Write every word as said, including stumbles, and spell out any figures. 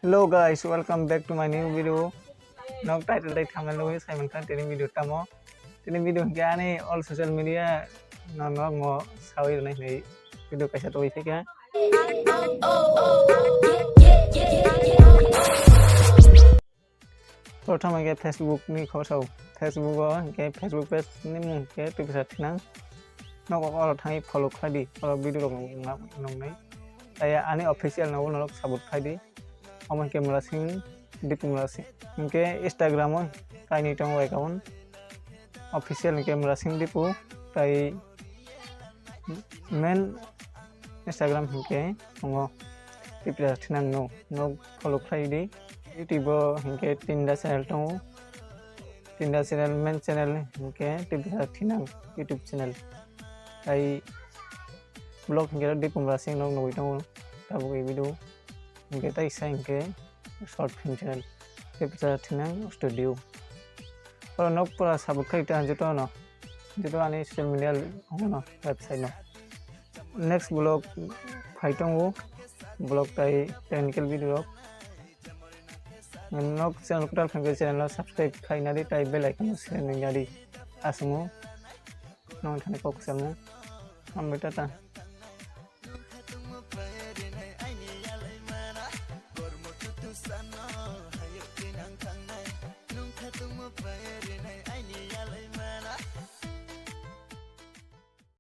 Hello guys, welcome back to my new video. Nok title tei thumbnail nugwi sai mankha tini video tamo. Tini video hwnkhe ani all social media no nok ngo sawi rwnai hinwi video kaisa tubui phaikha. Prothom hwnkhe Facebook ni khosao. Facebook o hwnkhe Facebook page ni mung hwnkhe Tipisa Thinang. Nok oro thangwi follow khlai di, oro video rok nung-, nung-, nungnai. Tei ani official no norok support khai di. Omo hwnkhe Murasing Dipu Murasing. Hwnkhe Instagram o kainwi tongo account. Official hwnkhe Murasing Dipu tei main Instagram hwnkhe tongo Tipisa Thinang no, nok follow khlai di. YouTube o hwnkhe tinda channel tongo. Tinda channel, main channel hwnkhe Tipisa Thinang YouTube channel. Tei vlog hwnkhe Dipu Murasing nok nugwi tongo tabuk video. Hwnkhe tei kisa hwnkhe short film channel Tipisa Thinang Studio. Oro nok pura support khai ta joto no. Joto ani social media no website no. Next vlog phai tongo. Vlog tei technical video rok. Nok channel kwtal hwnkhe channel no subscribe khaina di tei bell icon no swnamna di. Aswkno nong thani kok samo. Hambai tata.